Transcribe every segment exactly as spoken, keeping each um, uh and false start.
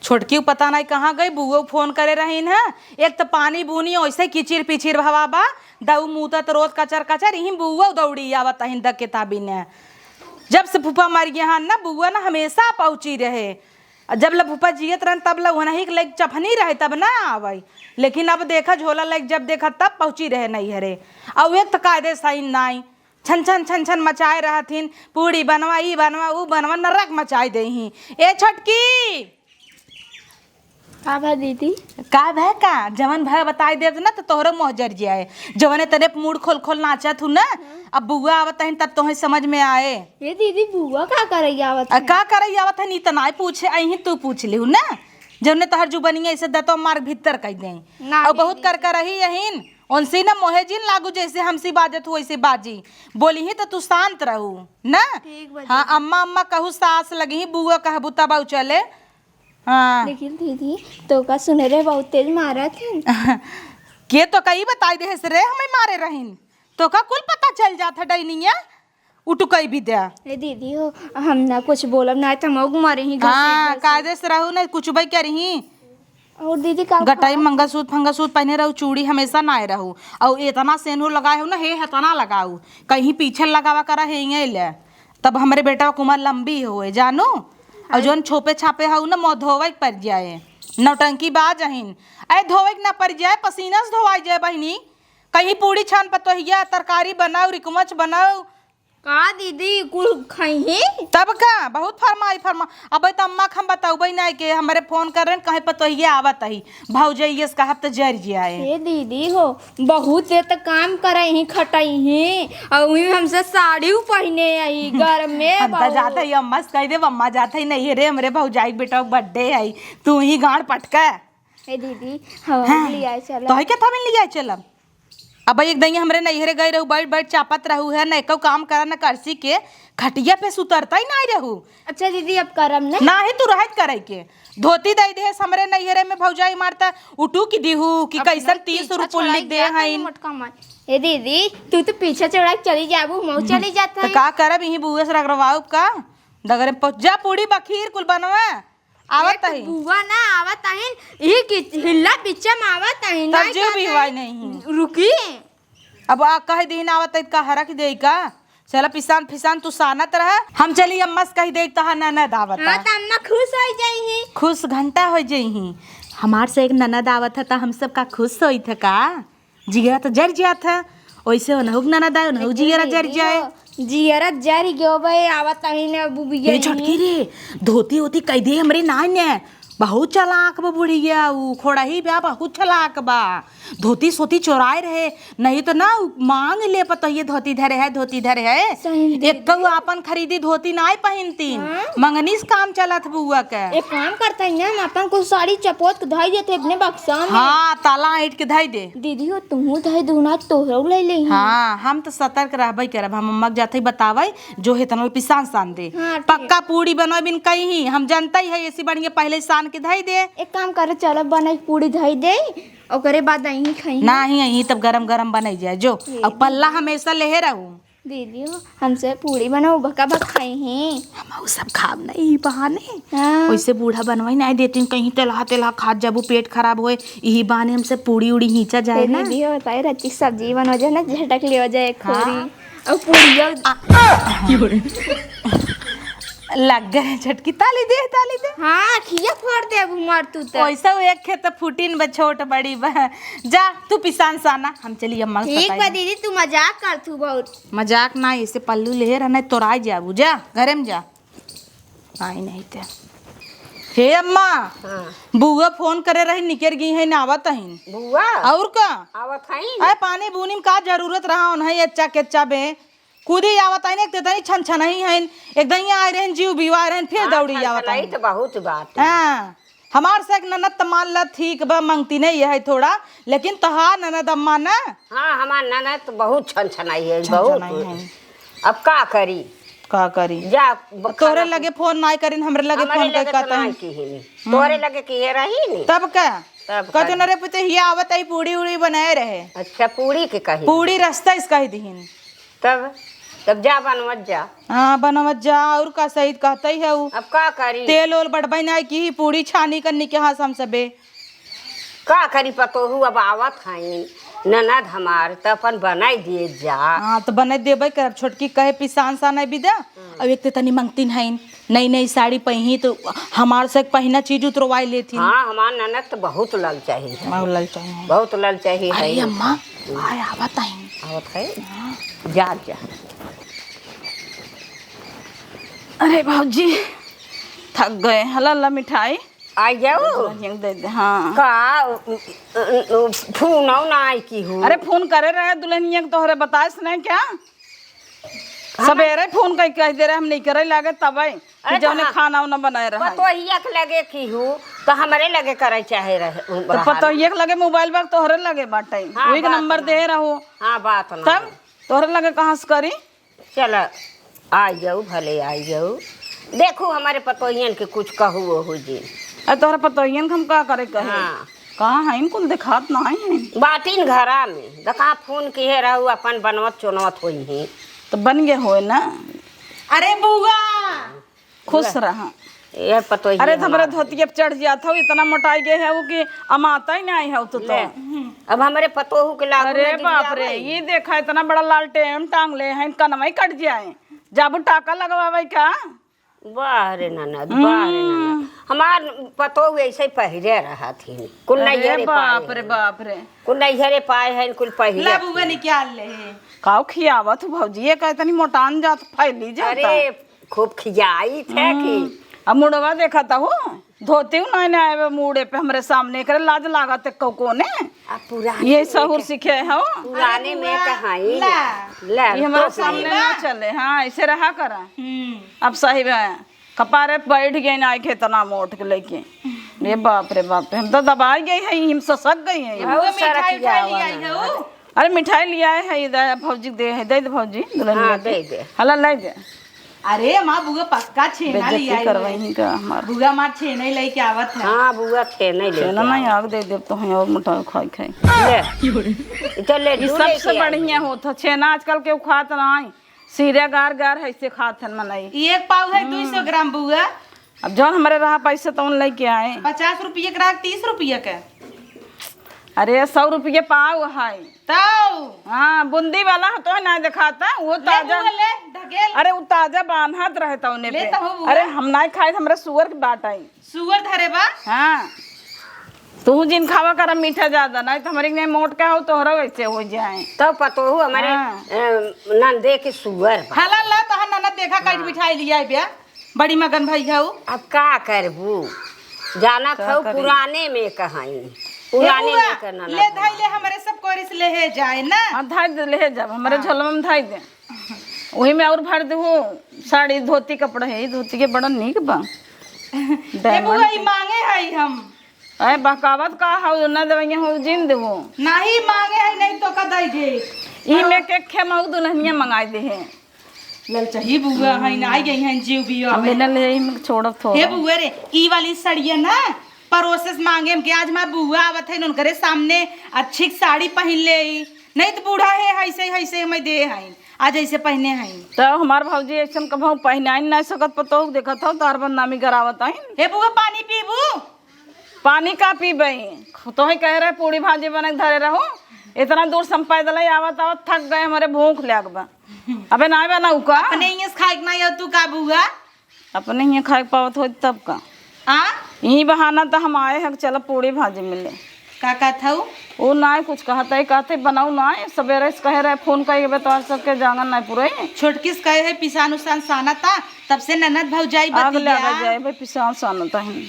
छोटकी पता नहीं कहाँ गई, बुआ फोन करे रहीन है। एक त पानी बूनी ओइसे किचिर पिचिर भवा बा, दऊ मूतत रोत कचर कचर, इही बुआ दौड़ी आवत अहिन द किताबी ने। जब से फूफा मर गए हन ना, बुआ ना हमेशा पहुँची रहे। आ जब ले फूफा जियत रहन, तब ले उन्हीं के लइक चफनी रहे, तब ना आवै। लेकिन अब देखा, झोला लइक जब देखा, तब पहुँची रहे नैहरे। अउ एक त कायदे सही नाई, छन छन छन छन मचाए रहथिन, पूड़ी बनवा, ई बनवा, ऊ बनवा, नरक मचाए देही। ए छोटकी, का भा दीदी? का भा का? जवन भा बताई देत ना, त तोहरो मोह जर जाए। जवने तने मूड़ खोल खोल नाचत हूँ ना, अब बुआ आवत हईन, तब तोहे समझ में आए। ये दीदी, बुआ का करई आवत आ, है? का करई आवत है, नी त नाय पूछे, अहीं तू पूछ लिहू ना। जवने तोहर जुबनिया ऐसे दतो मार भीतर कई देई। ना अउ बहुत दीदी। कर कर रही यहीन, उनसे ना मोहे जिन लागू, जैसे हमसे बाजत हो वैसे बाजी। बोली ही त तू शांत रहू ना। ठीक बा हाँ, दीदी। अम्मा अम्मा कहू, सास लगी ही, बुआ कहबू तब आऊ चले। हाँ। लेकिन दीदी, तोका सुने रहे बहुत तेज मारत है। के तोका ई बताई देहेस रे, हमें मारे रहिन? तोका कुल पता चल जात है डैनिया, उटुकई भी दे। ए दीदी हो, हम ना कुछ बोलब ना, त मौग मारे ही घसीट हाँ, घसीट। कायदे से रहू ना, कुछ भी करी। और दीदी का गटाई मंगलसूत्र फंगलसूत्र पहने रहू, चूड़ी हमेशा नाए रहू, और इतना सेनुर लगाए हो ना, हे हतना लगाऊ, कहीं पीछे लगावा करा है ये ले। तब हमरे बेटा के उम्र लंबी होए, जानू। और जौन छोपे छापे हऊ ना, मुँह धोवे के पड़ जाए। नौटंकी बाज अहिन। अरे धोवे के ना पड़ जाए, पसीना से धोवाई जाए बहिनी। कहीं पूड़ी छान पतोहिया, तरकारी बनाऊ, रिकमच बनाऊ। का दीदी, कुल खइही? तब का, बहुत फरमा, ई फरमा। अबे त अम्मा के हम बतौबे ना के, हमरे फोन कर रहे, कहे पतोहिया आवत ही। भौजइये से कहब त जर जाए। हे दीदी हो, बहुत देर तक काम करई ही, खटई ही, और उही हमसे साड़ी उ पहिने आई, घर में हम त बहुत। जात ही अम्मा से कह देब, अम्मा जात ही नहीं है रे, हमरे भौजाई के बेटा के बर्थडे है, तू ही गाड़ पटका। ए दीदी, हम हाँ। लियाए चलब। तोहे के थामिन लियाए चलब? अब एक दइया हमरे नैहरे गए रहू, बैठ बैठ चापत रहू है, न एको काम करा न करसी के, खटिया पे सुतरता ही नाई रहू। अच्छा दीदी, अब करम नहीं? नाही, तू रहत करे के। धोती दे दे हमरे नैहरे में, भौजाई मारता उठू की दिहू कि अब कैसन तीस रुपये लिख दे हईन। मोटका मार। ए दीदी, तू तो पीछे चढ़ा के चली जाबू, मऊ चली जात तो है। का करब, यहीं बुए से रगड़वाउब का? डगरे में पहुँच जा, पूड़ी बखीर कुल बनवा। आवत एक ही। बुआ ना आवत आहिन, ई कि हिल्ला बिच्चा में आवत आहिन, तब नहीं जीव कहत बिहवाई आहिन, नहीं। रुकी। अब आ कह दीन आवत है, का हरक देई का? चला पिसान फिसान तू सानत रह, हम चली अम्मा से कह दे, तहा ननद आवत हाँ, है। त अम्मा खुश हो जाई ही। खुश घंटा हो जाई ही। हमार से एक ननद आवत है, त हम सब का खुश होई थे का? जियरा त जर जात है, ओइसे ओनहु के ननद आए, ओनहु लेकिन जियरा जर दीदी जाए। हो, जियरा जर गयो बे, आवत ही न बुबिया ए छोटकी ही। रे, धोती होती कह दे हमरे नाई ने, बहुत चालाक बा बुढ़िया, उ खोड़ही बा, बहुत चालाक बा। धोती सोती चोराए रहे, नहीं तो ना उ मांग ले पतोहिए धोती धरे है, धोती धरे है। सही में दीदी। एक्कऊ आपन खरीदी धोती नाई पहिनतीन, हाँ? मंगनी से काम चलत बुआ के। एक काम करते हैं, हम अपन कुछ साड़ी चपोत के धई देते अपने बक्सा में। हाँ, ताला ईंट के धई दे। दीदी हो, तुहू धई दू ना, तोहरो ले लेही। हाँ, हम तो सतर्क रहबे करब। हम अम्मा के जाते ही बतावे, जो हेतना पिसान सान दे। हाँ, ठीक। पक्का पूड़ी बनवे बिन कहीं ही, हम जनता ही है, ऐसी बढ़िया पहले ही सान के धई दे। एक काम करे, चलो बनाई पूड़ी धई दे, ओकरे बाद अहीं खाई। नाही, अहीं तब गरम गरम बनाई जाए जो। ठीक। अब पल्ला हमेशा लेहे रहू। दीदी हो, हमसे पूड़ी बनाओ, बका बक खाई हैं। हम उ सब खाब नहीं, यही बहाने। हाँ। वैसे बूढ़ा बनवाई नहीं देती, कहीं तेलहा तेलहा खात जाबू, पेट खराब होए, यही बहाने हमसे पूड़ी उड़ी हींचा जाए ए ना। दीदी हो, बताए रची सब्जी बनो जाए ना, झटक लियो जाए एक हाँ। खोरी। और पूड़ियो। लग गए झटकी, ताली दे, ताली दे। हाँ, खिया फोड़ दे अब मार तू तो। वैसे वो एक खेत फूटिन बा, छोट बड़ी बा। जा, तू पिसान साना, हम चली अम्मा के ठीक बताई। बा दीदी, तू मजाक कर तू बहुत। मजाक ना, ऐसे पल्लू लेहे रहना, तोराई जाबू, जा, घरे में जा। आई नहीं ते। हे अम्मा, हाँ। बुआ फोन करे रही, निकर गई है, ना आवत हईन। बुआ? और का? आवत हईन? अरे पानी बूनी में का जरूरत रहा उन्हें, अच्छा के अच्छा बे। कूदी आवत हईन, एक तो इतनी छन छन ही हईन, एक दइया आए रहन, जीव बीवा रहन, फिर हाँ, दौड़ी आवत छनछनाई हईन। तो बहुत बात है। हाँ। हमार से एक ननद त मान ला ठीक बा, मंगती नहीं है थोड़ा, लेकिन तोहार ननद अम्मा ना। हाँ, हमार ननद त बहुत छनछनाई है, छनछनाई बहुत। है। अब का करी? का करी? जा, तोरे खाना लगे फोन नाई करिन, हमरे लगे हमरे फोन लगे करके तो नाई कहतन। किहिन। हम्म। तोरे लगे किहे रही नी। तब का? तब कहते का? न रे पुते हिया आवत आई पूड़ी उड़ी बनाए रहे। अच्छा, पूड़ी के कही? पूड़ी रस्ता इस कही दिहिन। तब? तब जा बनवत जा। हाँ, बनवत जा, और का सही कहतइ है उ। अब का करी? तेल ओल बढ़बइ नाहीं की, पूड़ी छानी कन्नी के हाथ हम सबे। का करी पतोहू, अब आवत हइन ननद हमार, त अपन बनाइ दिए जा। हाँ, त बनाइ देबइ करब। छोटकी कहे पिसान सा नाहीं बिदा, अब एक त तनी मंगतिन हइन, नई नई साड़ी पहिनी त हमार से पहिना चीज उतरवाइ लेथिन। हाँ, हमार ननद त बहुत ललचाही है। बहुत ललचाही है। बहुत ललचाही है। अरे अम्मा, आय आवत हइन। आवत है? हाँ। जा, जा। अरे भौजी, थक गए। हला ला मिठाई। आ जाओ। दुल्हनिया के दे दे, हाँ। का, उ, उ, उ, फोन आउ ना आई की हो? अरे फोन करे रहे दुल्हनिया के, तोहरे बताइस नहीं क्या? हाँ। सबेरे फोन कइ कहि दे रहे, हम नहीं करे लागे तबे, कि अरे जौने तो हाँ। खाना उना बनाए रहा। पतोहिया के लगे की हो, तो हमरे लगे करे चाहे रहे, तो रहा। पतोहिया के लगे मोबाइल बा, तोहरे लगे बाटे। हाँ, वही के बात नंबर ना। दे रहो। हाँ, बात ना। तब तोहरे लगे कहाँ से करी? चल, आइ जाउ, भले आइ जाउ। देखू, हमरे पतोहियन के कुछ कहू ओहू जी। अरे, तोहरे पतोहियन के हम का करे कहे? हाँ। कहाँ हइन, कुल देखात नाहीं हइन। बाटिन घरा में, देखा फोन किहे रहू, अपन बनवत चोनवत होइहीं। त बन गए होए ना। अरे बुआ, खुश रहा। यार पतोहिया अरे, तो हमरे हमार धोतिया पे चढ़ जात हौ, इतना मोटाइ गए हौ कि अमातइ नाहीं हौ तू तो। ले, अब हमरे पतोहू के लागू अरे नजरिया बाप रे, होई। ये देखा, इतना बड़ा लालटेन टांग ले हैं, कनवइ कट जाए। जाबू टाका लगवावे का? वाह रे ननद, वाह रे ननद। हमार पतोहू ऐसे पहिरे रहत ही। कुल अरे नैहरे पाए बाप रे, हैं। बाप रे। कुल नैहरे पाए हैं, कुल पहिरे ला बुआ हैं। निकाल ले। काऊ खियावत हौ भौजी, ये कहे तनी मोटान जात, फैली जाता। अरे, खूब खियाई थे कि। अब मुड़वा देखत हौ, धोती उ नाहीं आवे मुड़े पे हमरे सामने, एकरे लाज लागत है कौ कोने। अब पुराने ये में सहूर कह-, सीखे हौ। पुराने अरे में बुआ, कहाई। ला। ला, ये हमारे तो सामने सही ना बा। चले, हाँ, ऐसे रहा करा। हम्म। अब सही बा, कपारे पे बैठ गए ना, आके इतना मोट के लेके। रे बाप रे बाप रे, हम तो दबाइ गए हैं, हम ससक गए हैं। बहुत वो सारा मिठाई खिया उठाई हुआ ले आई ना। है वो। अरे मिठाई लियाए है, इधर भौजी दे है, दे दे भौजी, दुल्हन हाँ, लेके। दे दे। हला ले दे। अरे माँ, बुआ पक्का छेना बेइज्जती लियाई है। करवाई का हमार। बुआ मार छेना ही लेके आवत है। हाँ, बुआ छेना ही लेके छेना नहीं आवत। आग दे देब तो हैं और मोटा खाई खाई। ले। ई तो लड्डू ई सबसे लेके आई। बढ़िया होत है छेना, आजकल केहू खात नाहीं। सीरा गार गार है से खात हन मनई। ई एक पाव है दुई सौ ग्राम बुआ। अब जौन हमरे रहा पैसे तौन लेके आए। पचास रुपये के रहा, तीस रुपये के। अरे, सौ रुपये पाव है। तौ? हाँ, बूंदी वाला हो तो है ना देखाता, वो ले ताजा। तू ले, ढकेल। अरे, वो ताजा बान्हत रहे तौने ले पे। तो हो बुआ। अरे, हम ना खाए, हमरा सुअर के बाटइ। सुअर धरे बा? हाँ। तू जिन खावा कर मीठा ज्यादा, नहीं तो हमरे के मोट का हो, तोहरा वैसे हो जाए। तब पतोहू हमरे, हाँ। अ, नंदे के सुअर बा। हला ला, तोहर ननद देखा, कई हाँ। मिठाई लिया है ब्या। बड़ी मगन भई हऊ। अब का करबू? जानत का हऊ, करी? पुराने में कहाई। ए पुराने बुआ, में के ननद ले धाई ले, हमार। हमरे सब कोरिस लेहे जाए ना। हाँ, धाई दे, लेहे जाब। हमरे हाँ। झोलवा में धाई दे। वही में और भर देहू, साड़ी, धोती, कपड़ा है, ई धोती के बड़ा नीक बा। ए diamond बुआ, ई के। मांगे हई हम। अरे बहकावत का हऊ, ना देवइया हऊ, जिन देहू। नाही मांगे हई, नहीं तो का दई दे। ई में के खेमऊ दुल्हनिया मंगाई देहे। ललचही बुआ हईन, आई गई हईन जीव बियो अब में। बिना ले ही में छोड़त हो। हे बुआ रे, ई वाली सड़िया ना, परोसे से मांगे हमके, आज हमार बुआ आवत है, उनकरे सामने अच्छी साड़ी पहिन ले आई। नहीं तो बूढ़ा है, ऐसे, ऐसे हमें दे हईन, आज ऐसे पहने हईन। तो हमार भौजी ऐसन कभऊ पहनाइन ना सकत, पतोह देखत हो, तार बदनामी करावत हईन। हे बुआ, पानी पीबू? पानी का पीबे? तोहे कहे रहे पूड़ी भाजी बने के धरे रहू। इतना दूर से हम पैदल ही आवत आवत थक गए, हमरे भूख लाग बा। अबे ना बा नौका। अपने हियां से खाए के ना हो तू का बुआ? अपने हियां खाए के पावत होत तब का? आ? यही बहाना तो हम आए हैं कि चलो पूड़ी भाजी मिले। का कहत हऊ? वो ना कुछ कहत है, कहते बनाऊ ना, सबेरे से कहे रहे फोन कइके बे तोहर सबके जांगन ना पुरे। छोटकी से कहे है पिसान उसान साना ता, तब से ननद भौजाई आग बतिया। लगा जाए भाई, पिसान सानत हन।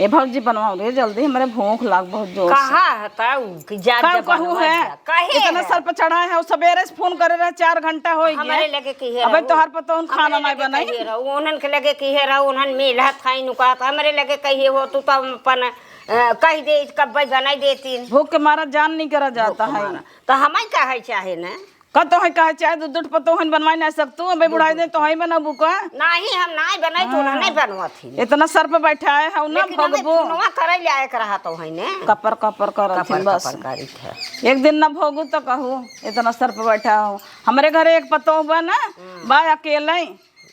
ए भौजी, बनवाओ रे जल्दी, हमरे भूख लाग बहुत जोर से। कहा है ताऊ कि जा, का जा कहू बनवा है? जा। काहे इतना है? सर पे चढ़ा है, वो सबेरे से फोन करे रहे, चार घंटा हो गया। हमरे लगे कि हे अबे रहू। तोहर पतोहन खाना हमरे नहीं लगे बनाई। कहिए रहू, उन्हन के लगे कि हे रहू, उन्हन मिलत खाई नुका, हमरे लगे कहिए हो, तू तो अपन, अ, कह दे, कब्बे बनाई देती। भूख के मारा जान नहीं करा जाता भूख के है। मारा। तो हमें कहे चाहे ना। का तो है, कहे चाहे दू दू ठो पतोहन बनवाई ना सकतू, अबे बुढ़ाई दे तो है बनबू का? नहीं, हम नाई बनाई, तो ना नहीं बनवत ही। इतना सर पे बैठाए हौ ना, लेकिन हमें भगबू। फोनवा करे लायक रहा तो है ने। कपर कपर करत कपर ही बस। कपर करित है। एक दिन ना भोगू तो कहू, इतना सर पे बैठा हो। हमरे घरे एक पतोह बा ना, हम्म। बा अकेले,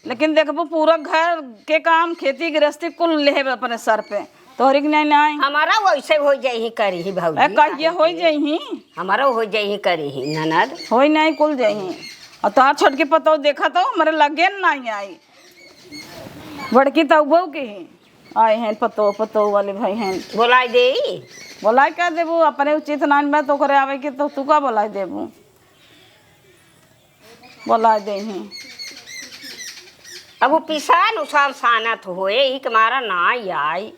लेकिन देखबू पूरा घर के काम, खेती गृहस्थी कुल लेहे बा अपने सर पे। तोहरी के नहीं, नहीं। हमारा वैसे हो जाई करी ही भौजी, ए, कहिए काहे होई के? जाई ही। हमारा हो जाई करी ही ननद। होई नहीं कुल जाई ही। और तोहार छोटकी पतोह देखा तो हमरे लगे नहीं आई। बड़की तो बहू के ही आए हैं, पतोह, पतोह वाले भाई हैं। बोलाई दे। बोलाई का देबू? अपने उचित नान बा तो ओकरे आवे के तो तू का बोलाई देबू? बोलाई दे ही। अब वो पिसान उसान सानत होए, ई के मारा ना आई।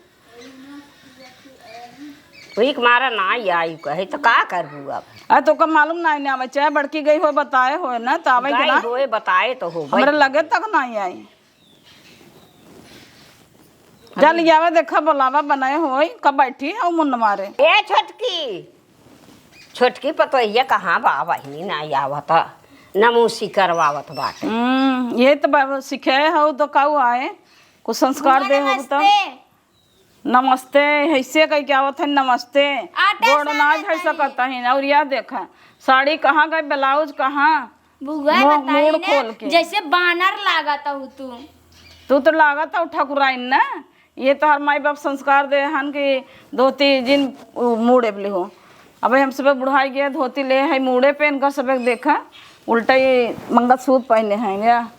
वही के मारा ना आई कहे, तो का करबू अब? आ, तो का मालूम ना, ना आवे, चाहे बड़की गई हो, बताए होए ना, तो आवे के गई ना। होए, बताए तो हो, हमरा बैठ लगे तक ना आई। जा लियावा, देखा, बोलावा, बनाए होई, कब बैठी है मुंड मारे। ए छोटकी, छोटकी पतोहिया कहाँ बा? बहिनी ना आवत, नमोसी करवावत बाटे। हम्म, ये तो बा-, सीखे हो तो काऊ आए, कुछ संस्कार बुआ, दे हो तो। नमस्ते। नमस्ते, ऐसे कह के आवत है, नमस्ते। आटा गोड़ ना सानत धर हई। सकत है। और या देखा, साड़ी कहाँ गई, ब्लाउज कहाँ? बुआ, मुंह, बताई मूड़ ना, खोल के। जैसे बानर लागत हऊ तू। तू तो लागत हऊ ठकुराइन ना। ये तोहर माई बाप संस्कार दे हन कि धोती जिन उ, मूड़े पे हो। अबे हम सबे बुढ़ाई गए, धोती ले है मूड़े पे, इनका सबे देखा, उल्टा ही मंगलसूत्र पहने हैं या।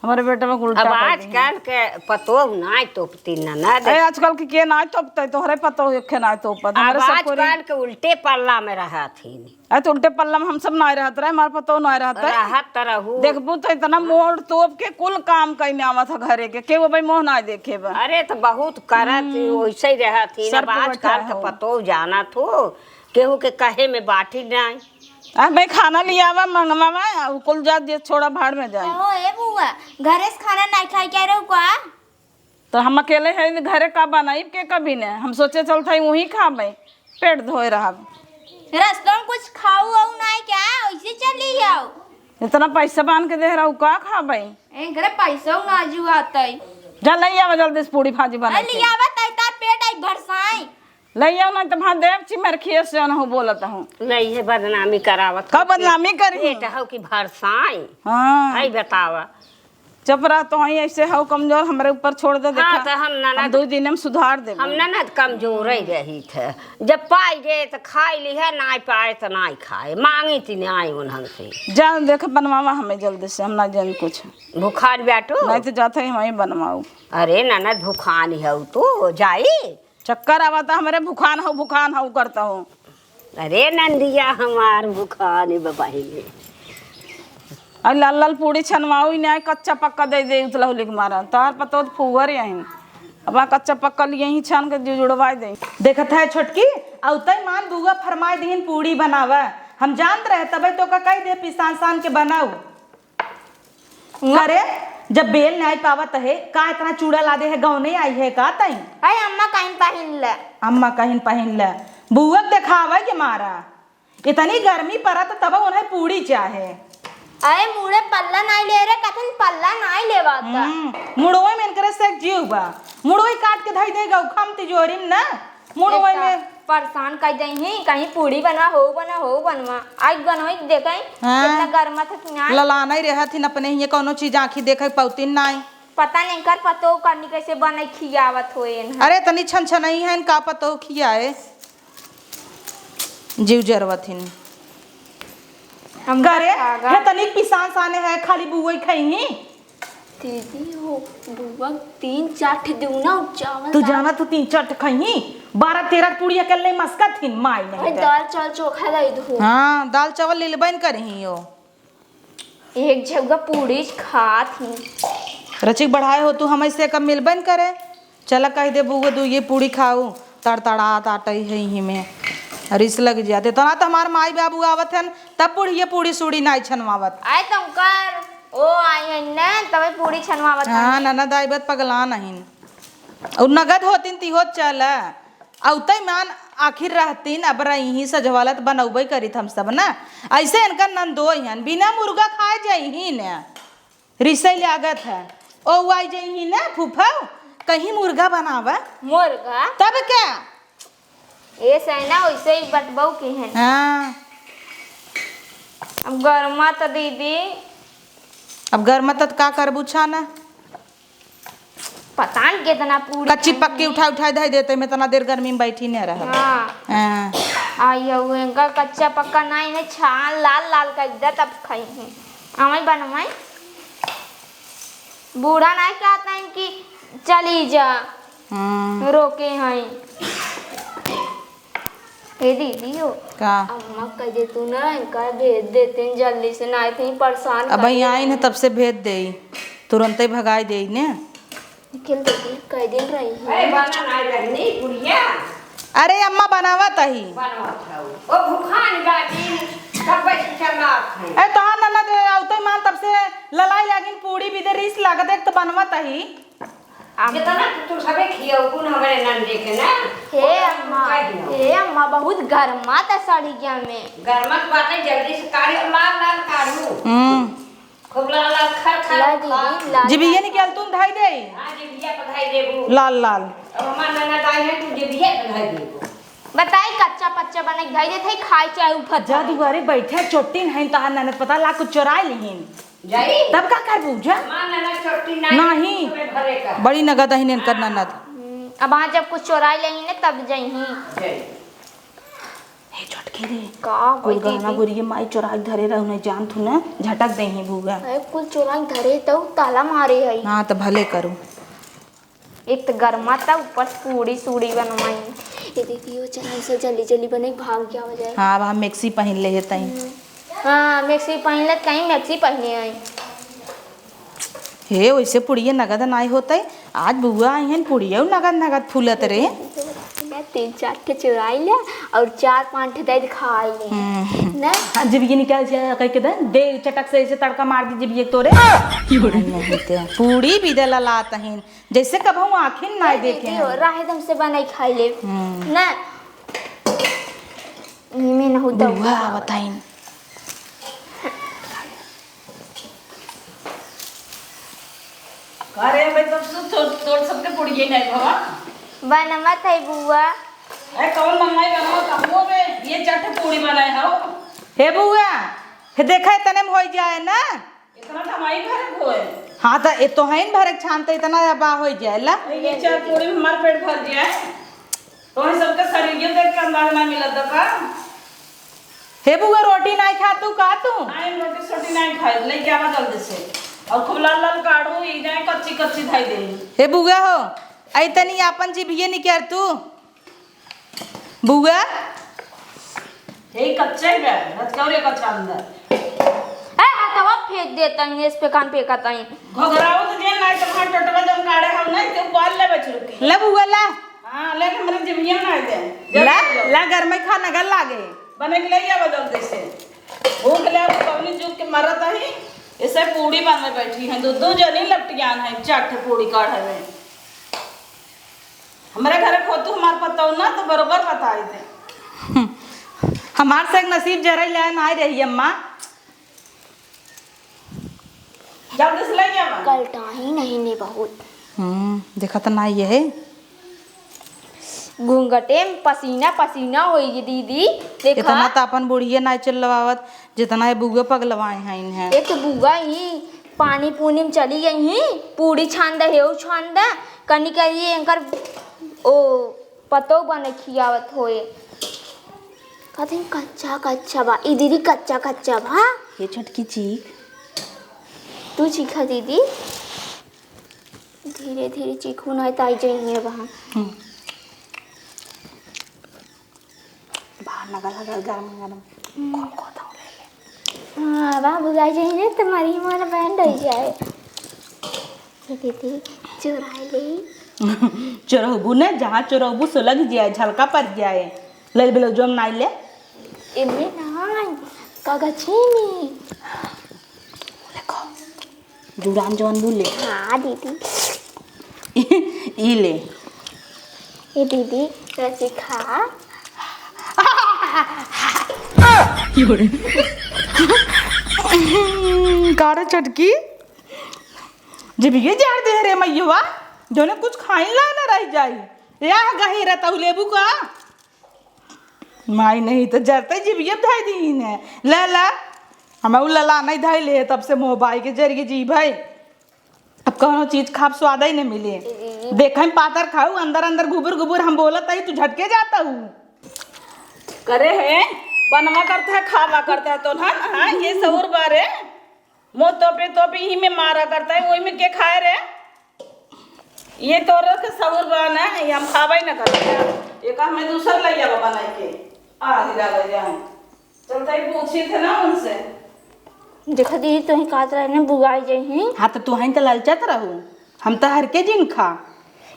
हमारे बेटा में उल्टा अब कर दी है। आजकल के पतोह नाय तोपती ननद। अरे आजकल के के नाय तोपते, तोहरे पतोह एक नाय तोपत, अब हमारे सब कोरी। आजकल के उल्टे पल्ला में रहत ही। अरे तो उल्टे पल्ला में हम सब नाय रहत रहे, हमार पतोह नाय रहत है। रहत त रहू। देखबू तो इतना मोड़ तोप के कुल काम कइने आवत है घरे के, केहू भाई मोह नाय देखे बा। अरे तो बहुत करत ही, हम्म। वैसे ही रहत ही। सर ना, पे बैठा आजकल के हो। पतोह जानत हो, केहू के कहे में बाटी नाय। आ, मैं खाना लियावा, मंगवावा, आ, उ कुल जा, जे छोड़ा, भाड़ में जाए। कहो, ए बुआ, घरे से खाना नाय खाए के रहू का? तो हम अकेले हैं, घरे का बनाई के कभी ने? हम सोचे चलत है, वहीं खाबे, पेट धोए रहब। रस्तों में कुछ खाऊ आऊ नाय क्या? वैसे चली जाओ। इतना पैसा बांध के दे रहू, का खाबे? ए, घरे पैसा ना जुआतई। जा, ले आवा जल्दी से पूड़ी भाजी बना अरे, के। ले आवा, तई तार पेट आई भरसाई। ले आओ, नहीं तो भात देव चिमरखिए से ना हो बोलत हूँ। नहीं, ये बदनामी करावत का हो कि बदनामी करी? पेट हो कि भरसाई? हाँ। आई बतावा। चुप रह, तो हई ऐसे हो कमजोर, हमरे ऊपर छोड़ दे, हाँ, देखा। तो हम ननद हम दो दिन में सुधार देबे। हम ननद कमजोर ही रही थे। जब पाई जे तो खाई ली है, नाई पाए तो नाई खाए, मांगी थी नाई उन्हन से। जा देख बनवावा हमें जल्दी से, हम ना जान कुछ। भुखान बैठो। नहीं तो जाते ही वहीं बनवाऊ। अरे ननद भुखान ही हो तू, जाई? चक्कर आवता हमरे, भुखान हो, भुखान हो करता हो। अरे नंदिया हमार भुखान बा पहिले। अरे लाल लाल पूड़ी छनवाऊ ही नहीं, कच्चा पक्का दे दे उतलहुलिक मारा। तार पतोह फुहर यहीं। अब आ कच्चा पक्का लिए ही छान के जु-, जुड़वाई दे। देखत है छोटकी, अउतई मान बुआ फरमाई दीन पूड़ी बनावा। हम जानत रहे तबे तो का कह दे पिसान सान के बनाऊ। करे, जब बेल नाई पावत है, का इतना चूड़ा लादे है, गौने आई है का तई? अरे अम्मा कहीं पहिन ले। अम्मा कहीं पहिन ले। बुअक देखावे के मारा। इतनी गर्मी परत तब उन्हें पूड़ी चाहे। अरे मुड़े पल्ला नाई ले रे, कथन पल्ला नाई लेवाता। हम्म, मुड़ोए में इनकरे से जीव बा। मुड़ोए काट के धई देगा, उखम तिजोरी में ना। मुड़ोए एक में। परेशान कर दे ही, कहीं पूड़ी बनवा, हो बनवा, हो बनवा। आज बनवाई देखे, हाँ। कितना गर्मा था कि ना। ललाना ही रहत हिन अपने हिये, कौनो चीज आँखी देखे पौतीन नाई। पता नहीं कर पतो करनी कैसे बने खियावत होए न। अरे तनी छन छन ही है, का पतो खियाए। जीव जरवत हिन। हम करे, पागल। हे तनी पिसान साने है, खाली बुआई खाई ही। दीदी हो, बुआ तीन चार ठे देऊ ना, चावल तू दाल। जाना तू तीन चार ठे खइही, बारह तेरह पूड़ी अकेले मस्कत हिन, माई नहीं भाई, तो। दाल चावल चोखा लाई दू। हाँ, दाल चावल लिलबन करही हो। एक झुग्गा पूड़ी खात ही। रचिक बढ़ाए हो तू, हम ऐसे कम मिलबन करे। चला कह दे बुआ, दू ये पूड़ी खाऊ, तड़तड़ात आटई है इही में। रिस लग जाते। तना तो हमार माई बाबू आवत हन, तब बुढ़िए पूड़ी सूड़ी नाई छनवावत। आए तुम कर, ओ आई है ना, तबे पूड़ी छनवावत हाँ, हन। ननद आई बत पगला नहीं। और नगद होतिन ती होत चला। अउतई मान आखिर रहतीन, अब रही सजवलत बनौबे करीत हम सब ना। ऐसे इनका नंदो हन, बिना मुर्गा खाए जइही न, रिसै लागत है। ओ आई जइही न फूफा, कहीं मुर्गा बनावा। मुर्गा? तब क्या? ए सैना वैसे ही बटबऊ के हैं। हाँ। अब गर्मा त दीदी। अब गर्मा त का करबू छाना? पता न कितना पूरी कच्ची खाई पक्की है। उठा उठा धई देते, में इतना देर गर्मी में बैठी न रह। हाँ। हाँ। आ ये वो इनका कच्चा पक्का नहीं है, छान लाल लाल कर दे तब खाई है। हमें बनवाई। बूढ़ा नहीं कहता है कि चली जा, हम्म। रोके हैं। ए दीदी हो, का? अम्मा कह दे तू ना, इनका भेज देते जल्दी से, ना इतनी परेशान अब कर आई रहे न हैं। तब से भेज देई, तुरंते भगाई देई ने। निखिल दीदी, कई दिन रही है। अरे, बना ना रहनी, बुढ़िया। अरे अम्मा, बनावत ही। बनावत हऊ। ओ भूखान बाजी, कब से चलात है। ए, तोहार ननद आवते मान तब से ललाई लागिन, पूड़ी भी दे, रीस लागत, एक तो बनवत ही। जितना तू, तू सबे खियाऊ, कुन हमरे नंदे के ना। हे अम्मा, कह दियो। हे अम्मा, बहुत गरमात सड़िया में। गरमात बाटे, जल्दी से काढ़ी, लाल लाल काढ़ू। हम्म। खूब लाल लाल खर खर ला खा। दीदी, लाल जिबिया लाल निकाल तू धई दे। हाँ, जिबिया पे धई देबू। लाल लाल। अब हमार ननद आई है, तू जिबिया पे धई देबू। बताई, कच्चा पच्चा बना के धई देत है, खाई चाहे उफत जा जाए। दुआरे बैठे चोट्टी नहीं, तहार ननद पता ला कुछ चोराई लिहिन। जाई? तब का करबू, जा। हमार ननद चोट्टी नहीं, नहीं। तू सबे घरे का। बड़ी नगद अहिन इनकर हाँ। ननद। हम्म, अब हाँ जब कुछ चोराई लेही ने तब जइही। जाई। हे छोटकी रे, का कुल होई गहना दीदी? गुरिये माई चोराई धरे रहू, नहीं जानथू न, झटक देही बुआ। अरे, कुल चोराई धरे तउ ताला मारे हई। हाँ, त भले करू। एक त गरमा त ऊपर से पूड़ी सूड़ी बनवाई। ए दीदी, ओ चल, हम सब जल्दी जल्दी बने, भाग जावा जाए। हाँ, अब हम मैक्सी पहिन ले हे तई। हम्म। हाँ, मैक्सी पहिन ले, कहीं मैक्सी पहिने आई। हे, वैसे पुड़िया नगद नाई होतै। आज बुआ आई हन, पुड़िया नगद नगद फूलत रे। तीन चार ठे चुराई ले और चार पाँच ठे दे खाई ले। हम्म। ना? हाँ, जब ये निकाल जाए, कह के दे, दे चटक से ऐसे तड़का मार दी जब ये तोरे। नहीं ते। पूड़ी भी देला लात हन, जैसे कबहू आँखिन नाई ए देखे दीदी हो, हैं। राहे दम से बनाई खाई ले। हम्म। ना? इमे न होता बुआ होता। बताइन। का रे भाई, तब से तो तोर सबके पुड़िये नहीं भवा। बनमत है बुआ। ए, कौन बनवाई बनवा कहबो बे? ये चार ठे पूड़ी बनाए हो। हे बुआ, हे देखा, इतने में होई जाए ना। इतना कमाई भरे होए। हाँ, त ए तो है न भरे छान, त इतना बा होई जाए ला। ये चार पूड़ी में हमार पेट भर जाए। तोहन सबके शरीर देख के अंदाज ना मिलत बा का? हे बुआ, रोटी नाई खा तू, का तू? नाई, रोटी सोटी नाई खाई, लेके आवा जल्दी से। और खूब लाल लाल काढ़ू, ई जाए कच्ची कच्ची धई दे। हे बुआ हो, आई तनी आपन जिभिये निकर तू। बुआ? हे कच्चे बे, रतकौरे का छान दे। ए, हथवा फेंक देता हूँ, इस पे कान पे कहता हूँ। घोघराओ तो जे नाई तो वहाँ टोटवा जम काढ़े हम नाई, ते उबाल ले बचरू के। ले बुआ ला। हाँ, ले हमरे जिभिया ना दे। ला, जल्दी ला, गरमे खाना गल लागे। बने के ले आवा जल्दी से। भूख ले, अब कौनी जुग के मरत ही, इसे पूड़ी बनवे बैठी हैं। दो, दो जनी लपटियान हैं, चार ठे पूड़ी काढ़े में। हमरे घरे खोतू हमार पतौ ना, तो बरोबर बताई दे। हमार से एक नसीब जरई ले नाई रही अम्मा। जल्दी से ले आवा। कलटाही नहीं ने बहुत। हम्म, देखा त ना ये है। घूंघटे में पसीना पसीना होई दीदी। देखा। इतना त अपन बुढ़िये ना चिल्लवावत, जितना ये बुआ पगलवाए हैं इन्हें। एक तो बुआ ही पानी पूनी में चली गई ही, पूड़ी छान दे, हेऊ छान दे, कनी कही इनकर ओ पतोह बने खियावत होए। कहते हैं, "कच्चा, कच्चा बा।" ई दीदी, "कच्चा, कच्चा बा।" ये छोटकी चीख। तू चीखा दीदी। धीरे, धीरे चीखू, नहीं तो आई जाइए वहाँ। हम्म। बाहर लगा, लगा, गरम, गरम। हम्म। खोल, खोल, खोल, ले, ले। हाँ, बाबू आ जाइए, तुम्हारी मन बैंड हो जाए। ये दीदी, चुराई ले। चोरहबू ने, जहाँ चोरहबू सो लग जाए, झलका पड़ जाए। ले ले ब्लाउजवा में नाई ले। एमे नाई, कागजे में। देखो, जुड़ान जवन बोले। हाँ, दीदी। ई ले। ए दीदी, रची खा। का रे छोटकी, जिभिये जार दे रे मइयवा, जौने कुछ खाइन लायक न रहि जाई। या गही रहतउ लेबू का? माई नहीं त जरते जिभिये धइ दीन है। ले ला, हम उ लला नहीं धइ ले, तब से मोह बाई के जरिए जी भाई। अब कौनो चीज खाब स्वाद ही न मिले। देखे में पातर खाऊ, अंदर अंदर घुबुर घुबुर हम बोलत हई, तू झटके जाता हूँ। करे है, बनवा करता है, खावा करता है, तो ना, हाँ, ये सौर बारे। मो तोपे तोपे ही में मारा करता है, वही में के खाए रे? ये तोरे के सौर बा ना, ये हम खाबे न करते हैं। ये का हमें दूसर ले जावा बनाई के। आ, ही डाला जाए। चलता ही पूछी थे ना उनसे। देखा दीदी, तोही कहत रहे ने बुआई जइही। हाँ, तो तोही त ललचत रहू, हम त हर के जिन खा।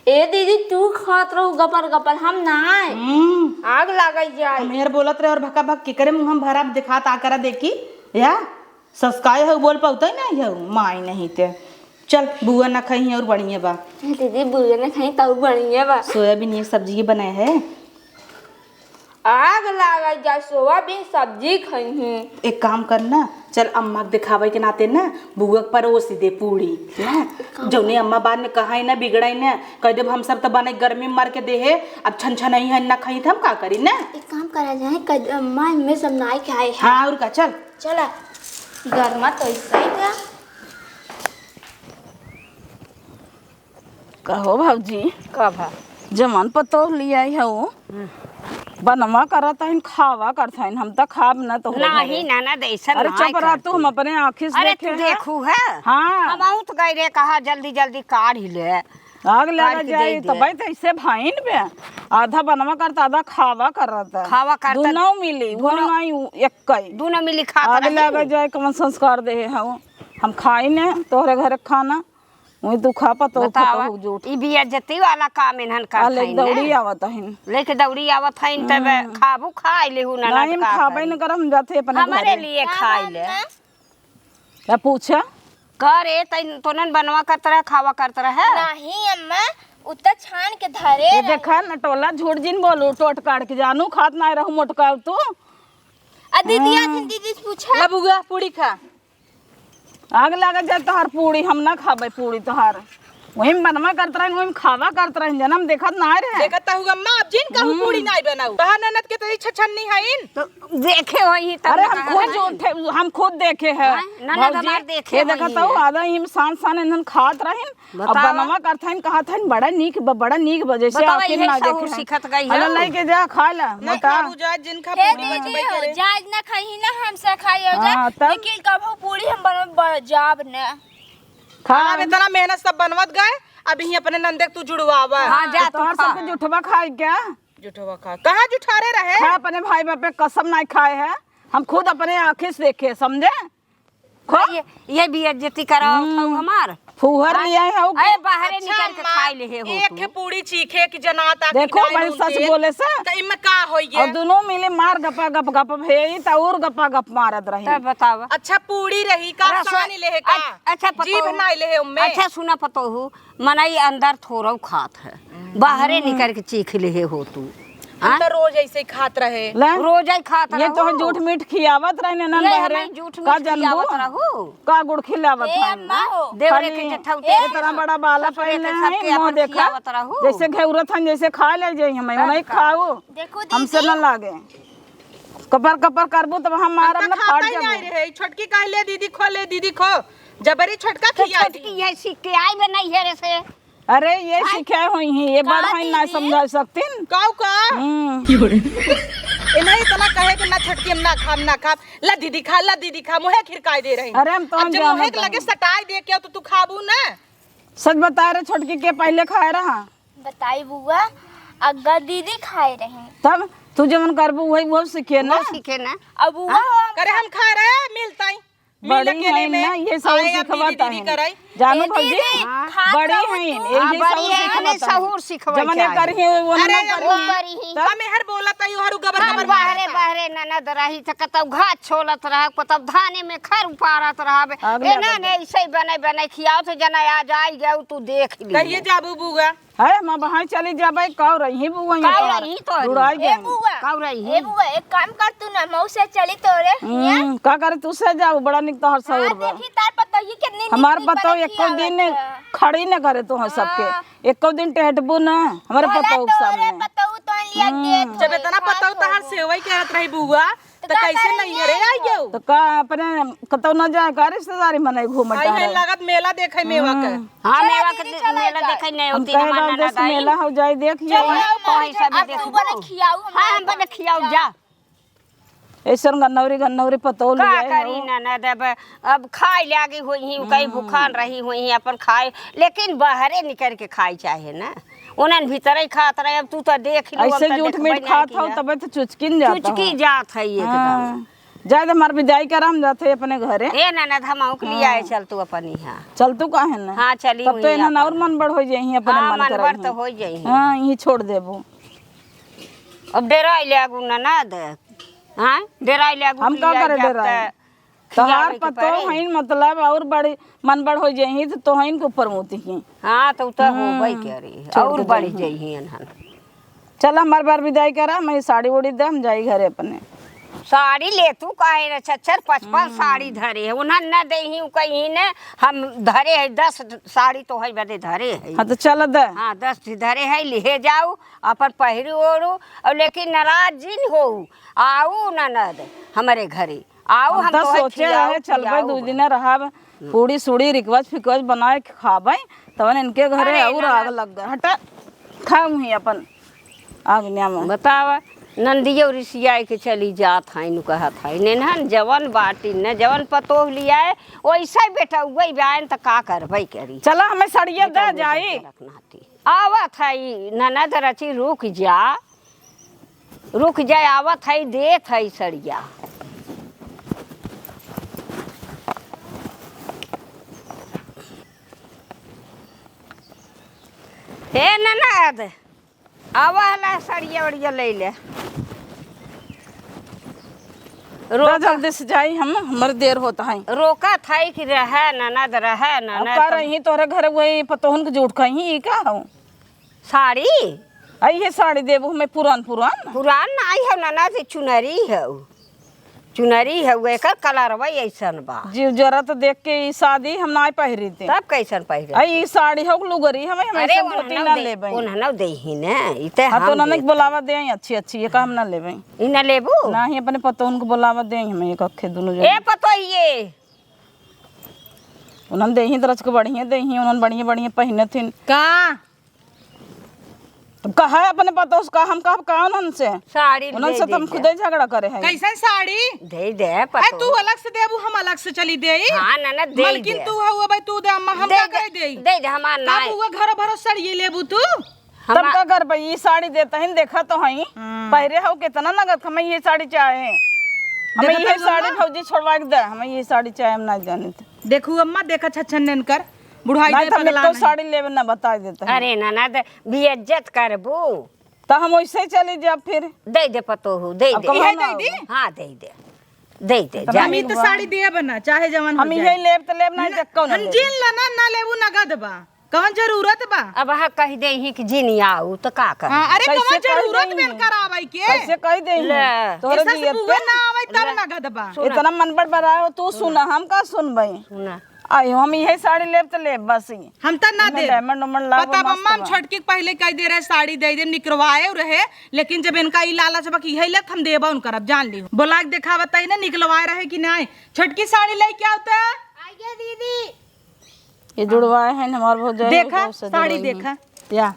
ए दीदी, तू खात रहू गपर गपर, हम नाय। हम्म। आग लागल जाए। हम यार बोलत रहे और भका भक के करे मुँह हम भरा देखात आ करा देखी या ससकाए हऊ बोल पउतै नहीं हऊ, माई नहीं ते। चल, बुआ ना खाई और बढ़िया बा। दीदी, बुआ ना खाई तऊ बढ़िया बा। सोयाबीन एक सब्जी बनाए है। आग लागल जा, सोयाबीन सब्जी खाई है। एक काम कर ना, चल अम्मा के देखावे के नाते ना, बुआ के परोस दे पूरी, ना? एक काम जौने कर। अम्मा बाद में कहाई ना, बिगड़ाई ना, कह देब हम सब तो बने गर्मी में मर के देहे, अब छन छन ही है ना खाई, त हम का करी ना? एक काम करा जाए, कह दे, अम्मा, हमें सब नाई खाए है। हाँ, और का, चल। चला, गरमा तो ऐसा ही था। कहो भौजी, का भा? जवन पतोह लियाई हऊ, हम्म। बनवा करत हईन, खावा करत हईन, हम त खाब न तो हो नाही, घरे। ननद, ऐसा अरे ना चुप रह तू, हम अपने आँखी से अरे देखे तू हैं। देखू है? हाँ। हम आउत गए रे, कहा जल्दी जल्दी काढ़ ले। आग लगा काढ़ के जाई, दे दे। तबै त ऐसे भाईन बे। आधा बनवा करत, आधा खावा करत। खावा करत। दुनो मिली, वो दुनो, नाई उ-, एक कई। दुनो मिली खात आग रही। लगा जाए, कौन संस्कार दे हऊ? हम खाई ने तोहरे घर खाना, वही तू खा पतो, बतावा, पतो जूठ। ई बेइज्जती वाला काम इन्हन करत आ, ले हईन दौड़ी ने। आवत हईन। लेके दौड़ी आवत हईन, तब हम्म। खाबू खाई लेहू ना नहीं, हम नाटका खाबे करी। न करब, हम जाते अपने हमारे घरे। लिए खाई ले। क्या पूछा? करे, तैं तोनन बनवा करत रहे, खावा करत रहे। नहीं अम्मा, उतना छान के धरे ये रहे। देखा न टोला, झूठ जिन बोलू, टोट काढ़ के जानू, खात नाय रहू मोटका तू। आ दीदी, आज हम्म। दीदी से पूछा। ला बुआ, पूरी खा। आग लागत जाए तोहार पूरी, हम ना खाबे पूरी तोहार। वही में बनवा करत रहिन, वही में खावा करत रहिन, जनम देखत ना रहे। देखत हऊ अम्मा, अब जिन कहू हम्म। पूरी नाई बनाऊ। तोहार ननद के तो ई छछन्नी हईन। तो देखे होई तब अरे ना हम कहा खुद नहीं। जो थे, हम खुद देखे हैं। हाँ, ननद भौजी, हमार देखे ये देखत होई हऊ, है। आधा ही में सान सान इन्हन खात रहिन। अब बतावा। बनवा करत हईन, कहत हईन, "बड़ा नीक बा, बड़ा नीक बा," जैसे बतावा, आखिर इहे ना सहूर देखे हैं। सीखत गई अल्लाह हो। लेके जा, खा ला, नहीं मोटा। खाबू, जा, जिन खा हे पूरी दीदी बचबे हो, करे। जाज ना खाई ना, हमसे खाई हो जा। हाँ, तब? लेकिन कबहू पूरी हम बनवे ब-, जाब न। खा। अब इतना मेहनत सब बनवत गए, अब यहीं अपने नंदे के तू जुड़वावा। हाँ, जा तो तू तोहर खा। सबके जुठवा खाई क्या? जुठवा खा। कहाँ जुठारे रहे? खा, अपने भाई बाप पे कसम नहीं खाए है। हम खुद अपने आँखें से देखे, समझे? खो। ये, ये बेइज्जती करावत हम्म। हऊ हमार। फुहर हाँ? लिया है, ओके। अरे, बाहरे अच्छा, निकल के माँ, खाई ले हे हो एक तू। ठे पूरी चीखे कि जनाता कि देखो, नाई बड़ी नून सच तेल। बोले से। तो इनमें का होई और है? दोनों मिले मार गपा गप, गप भे, ई त और गपा गप मारत रही। तब बतावा। अच्छा, पूरी रही का, रसोई सानी ले है का? अच-, अच्छा, जीभ पतोहू। नाई ले है उनमें। अच्छा, सुना पतोहू, मनई अंदर थोरऊ खात है, बाहरे हम्म। निकल के चीख ले हे हो तू। हम हाँ? तो रोज ऐसे ही खात रहे। ले। रोज ही खात ये तो रहू। झूठ मीठ खियावत रहे ने नन ये बहरे। हमें झूठ का मीठ जानबू? खियावत रहू। का गुड़ खिलावत ए हन? अम्मा हो। देवरे के खाली जठौते इतना बड़ा बाला ससुरे पहले के हैं, सबके मुँह अपन देखा। खियावत रहू। जैसे घेउरत हन, जैसे खा ले जाई हमें, तब नहीं का? खाऊ। देखो हमसे दीदी। न लागे। कपर कपर करबू तब हम मारब हम तो ना, फाट खाता ही जाबू। नहीं रहे। छोटकी कह ले, "दीदी खो ले, दीदी खो।" जबरी छोटका तो खिया छोटकी दी। ये सीख के आई बे नहीं है रे से। अरे, ये आय। सीखे होई ही, ये का बड़ होई ना दीदी? समझा सकतीन। काऊ का? हम्म। ए, नहीं, इतना कहे कि ना छोटकी, हम ना खाब, ना खाब। ला दीदी खा, ला दीदी खा, मुँहे खिरकाई दे रही। अरे, हम तो अब हम जब जानत मुँहे के लगे हन। सटाई दे के, तो तू खाबू ना। सच बता रे छोटकी, के पहले खाए रहा? बताई बुआ, अग्गा दीदी खाए रही। तब तू जवन करबू, वही, वो सीखे ना। वो सीखे ना। अब वो हाँ? हम करे हम खा रहे, मिलता ही। बड़ी मिल अकेले है में ना, ये सब आए, अब सिखवा दीदी, दीदी ताहन। कराई। जानो ए भौजी, दीदी, हाँ। खात बड़ी रहू हैं, तू। यही हाँ, बड़ी सहुर हैं, सिखवत हमें हैं। सहूर सिखवत जमने हैं। करी हैं, वो अरे, ना करी वो हैं। करी हैं। तब? हम हर बोलत आई, हर गबर हम गबर बहरे, बोलत हैं। बहरे ननद रही त कतौ घास छोलत रह, कतौ धाने में खर उपारत रहब। अगले ए ना, अगले। नहीं, ऐसे ही बने, बने खियाओ तो जना आ जाई गयो, तू देख ली। कहिए जाबू बुआ? है, हम वहाँ चली जाबे, काउ रही बुआ, काउ रही तो रही। उड़ाई ए जाएंगे। बुआ, काउ रही। ए बुआ, एक काम कर तू ना, मऊ से चली तोरे हियाँ। हम्म, का करे तू से जाओ, बड़ा निक तोहर हाँ, सौर बा। देखी तार पतोही कितनी निक हमार निक पतोह बने एको खियावत दिन है। खड़ी न करे तोह सबके। हाँ। एको दिन टेहटबू ना, हमारे भला पतोह के तोरे सामने। पतोह तो लिया हम्म। देख जब होई, इतना खात पतोह तोहार होई। सेवई करत रही बुआ, त त का कैसे करे नैहरे आई गयो? त का अपने कतौ न जाए का रिश्तेदारी मनाई घूमे आई है टहरे? लागत मेला देखे मेवा के। हम्म। हाँ, चला मेवा के दीदी, दे-, चला मेला जाए। देखे नहीं हम होती कहे हमार बाबू ननद जैसे आई। मेला हो जाए, देख चला ये। आओ, कोई सब अब देखबो। तू बने खियाऊ, हम हाँ, हम जाए बने खियाऊ, खियाऊ। जा। ऐसन गन्नौरी, गन्नौरी पतोह का ले आए करी हो। ननद, अब, अब खाए लागी हुई ही, कहीं हम्म। भूखान रही हुई ही, अपन खाए, लेकिन बाहरे निकल के खाए चाहे ना। उन्हन भीतरे खात रहे, अब तू तो देख लो, ऐसे हम तो जूठ देखबे मीठ नहीं खात हो, किया। तबे तो चुचकिन जाता चुचकी हो। जात है एकदम। हाँ। जाए दे, हमार विदाई करा, हम जाते अपने घरे। ए ननद, हम आऊँ के लिए आए, हाँ। चल तू अपन यहाँ। चल तू काहे ना? हाँ, चली तब तो हुई इन्हन अपन। और मन बढ़ हो जाई, अपने हाँ, मन मन करा बढ़ ही। तो हो जाई। हाँ, यही छोड़ देबो। अब डेराई लागू ननद। हाँ, डेराई लागू हम का करे डेराई? तोहार पतोह हईन, मतलब, और बड़ी मन बड़ हो जाई, तो तोहईन के ऊपर मुती ही। हाँ, तो उ तो हम्म, होबे करी। छोड़ और के बढ़ जाई। जाई ही इन्हन। चल, हमार बार विदाई करा, मैं साड़ी ओड़ी दे, हम जाई घरे अपने। साड़ी ले तू काहे रे, छच्छर पचपन हम्म। साड़ी धरे है, उन्हन न दे ही, उ कही ने, हम धरे है दस साड़ी तोहई बदे धरे है। हाँ, तो चल दे। हाँ, दस ठे धरे है, लिहे जाऊ, अपन पहिरी ओढ़ू, और लेकिन नाराज जिन हो, आऊ ननद हमरे घरे, आऊ हम हम तो तोहे सोचे खियाऊ, रहे चलबे पियाऊ। दू दिन रहब, पूड़ी सूड़ी रिकवच फिकवच बनाए के खाबे, तवन इनके घरे अरे और आग ननद। लग गए। हटा, खाऊ ही अपन आग न्याम। बतावा, नंदियो रिसियाई के चली जात है, नु कहत है, नेनहन जवन बाटी न जवन पतोह लियाए, वैसे बेटा वही बयान त का करबे करी। चला, हमें सड़िया बेटा दे वो जाई। रखना थी। आवत है ई ननद रची, रुक जा, रुक जा, आवत है, देत है सड़िया। हे ननद, आवा हला सड़िया ओड़िया ले ले। दा रोका। जल्दी से जाई हम, हमर देर होत है। रोका था कि रहे ननद, रहे अब ननद। का रही तोहरे घर वही पतोहन के जूठ खाई, ई का हो? साड़ी? आ, इहे साड़ी देबू हमें पुरान पुरान। पुरान ना आई है ननद, चुनरी है। चुनरी है, एकर कलरवा ऐसन बा। जीव जरत देख के ई साड़ी हम ना पहिरी थे। तब कैसन पहिरे? आ, ई साड़ी हो लुगरी, हमें, हमें अरे, सब धोती ना लेबे। उन्हन दे ही ने, ई ते हाँ, तो हम उन्हन देत। बोलावा दे, अच्छी, अच्छी, ये का हम ना लेबे। ई ना लेबू? ना ही अपने पतोहन को बोलावा दे, हमें एक अखे दोनों जने। ए पतोहिए। उन्हन दे ही दरज के बढ़िया दे ही, उन्हन बढ़िया, बढ़िया पहिने थिन। का? तब कहा है अपने पतोह से, का हम कहब का उन्हन से? साड़ी उन्हन दे से तो हम दे खुदे जा। झगड़ा करे हैं। कैसन साड़ी? दे दे ए, पतोह। तू अलग से देबू, हम अलग से चली दे। हाँ, ननद, दे मलकिन दे। तू हऊ, भाई तू दे, हम, हम दे का दे, करे दे? दे दे, हमार का नाय। बुआ घरो भरो सड़िए लेबू तू? तब हमा- का करबे, ई साड़ी देता ही, देखा तो हई। हाँ। पहिरे हो कितना नगद, हमें ये साड़ी चाहे। हमें देखा ये तो साड़ी अम्मा? भौजी छोड़वा के दे, हमें ये साड़ी चाहे, हम ना जाने थे। देखू अम्मा, देखा छछन नेन कर। बुढ़ाई नहीं दे तो हम पगला एको नहीं। साड़ी लेबे ना, बताई देता है। अरे ननद, बेइज्जत करबू। तो हम वैसे ही चली जाब फिर। दे दे पतोहू, दे अब दे। कहाँ इहे ना दे दी? होगा? हाँ, दे दे। दे दे, तब जा। हम ई तो साड़ी देब ना, चाहे जवन हो हम जाए। इहे लेब तो लेब, नहीं न-, तो कौन हम लेब? जिन ला ना, ना लेबू, नगद बा। कौन जरूरत बा? अब हाँ कह दे ही कि जिन आऊ तो का कर? हाँ, अरे कैसे कौन कह जरूरत दे बेन ही? करावे के? कैसे कह दे ही? ले। तोहरे ऐसा से जियत बुआ पे? ना आवे तब ले। नगद बा। सुना। इतना मन बड़बड़ाए हो, तू सुना। सुना, हम का सुनबे? सुना। आयो, हम इहे साड़ी लेब त लेब, बस ही। हम त ना इनमें देब। diamond उमंड लागो, पता बा, मस्त मम्मा, हम बा। छोटकी के पहिले कह दे रहे, साड़ी दे देब, निकरवाए रहे, लेकिन जब इनका ई लालच बा कि इहे लेब, हम देबा उनकर, अब जान ली। बोला के देखावा तई ना, निकलवाए रहे कि नहीं। छोटकी साड़ी लेके आओ त। आइए दीदी। ये जुड़वाए हैं हमार भौजाई, देखा, ओकरा से साड़ी जुड़वाई हैं। देखा। या।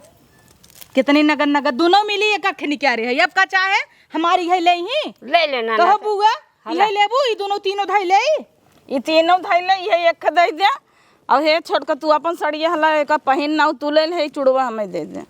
कितनी नगद नगद, दोनों मिली एक अखे निकारे है। अब का चाहे, हमारी है ले ही। ले लेना तो ना हो तो। बुआ, हला। ले लेबू, ई दोनों तीनों धाई ले। ई तीनों धाई ले, ये एक दे दे। और हे छोटका, तू अपन सड़िया हला, एक पहिन ना, तू ले ले, ई चुड़वा हमें दे दे।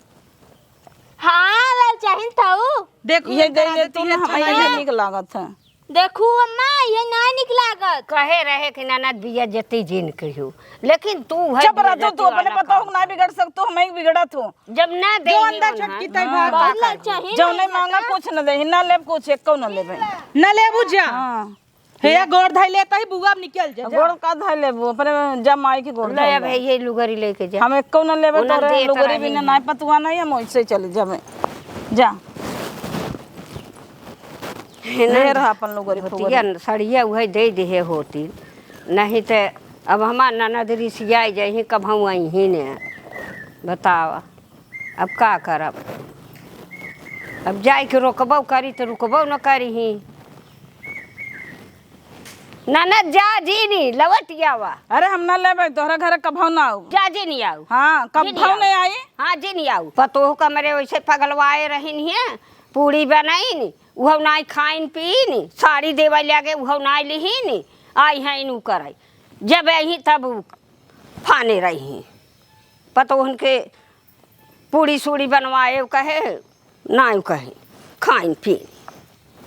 हाँ, ले चाहिन ताऊ। देखो, ये इनका दे दे, आदत तू ये ना, अच्छा हमें लगे। ये नीक लागत है। देखू अम्मा, ये नाहीं निक लागत। कहे रहे कि ननद बिया जती जिन कहियो, लेकिन तू है चुप रह तू, तू अपने पतोह के नाहीं बिगड़ सकतू, हम ही बिगड़त हूँ। जब ना दे जो अंदर छटकी तई भाग। बहुत लालचा है। जो नहीं मांगा कुछ न दे, ना लेब कुछ, एको न लेबे। न लेबू जा। हाँ। हे या गोड़ धइ लेता ही बुआ, अब निकल जा, जा। गोड़ का धइ लेबू, अपने जमाई के गोड़ ले धइ अब ले। ये लुगरी लेके जा। हम एको न लेबे, ओना तोरे देत लुगरी रही बिना है। नाहीं पतुआ नाहीं, हम वैसे चले जाबे। जा। है ना? ले रहा अपन लुगरी धोतिया फुगरी। सड़िया उहे दे दिहे होती, नहीं ते अब हमार ननद रिसियाई जाई, कब हम आई ही ने। बतावा। अब का करब? अब जाए के रोकबो करी तो रुकबो न करी ही। ननद जा जीनी, लवट आवा। अरे हम ना लेबे, तोहरा घरे कभौ ना आऊ। जा जीनी आऊ। हाँ, जीनी कभौ आऊ। नहीं आई। हाँ, जीनी आऊ। पतोह का मरे वैसे पगलवाए रहिन हिये, पूड़ी बनाइन, उहौ नाई खाइन पीन, साड़ी देवे लागे, उहौ नाई लिहिन, आई हैं इनू कराई। जब आई तब उ फाने रही। पतोहन के पूड़ी सूड़ी बनवाए कहे, नाई कहे, खाइन पीन।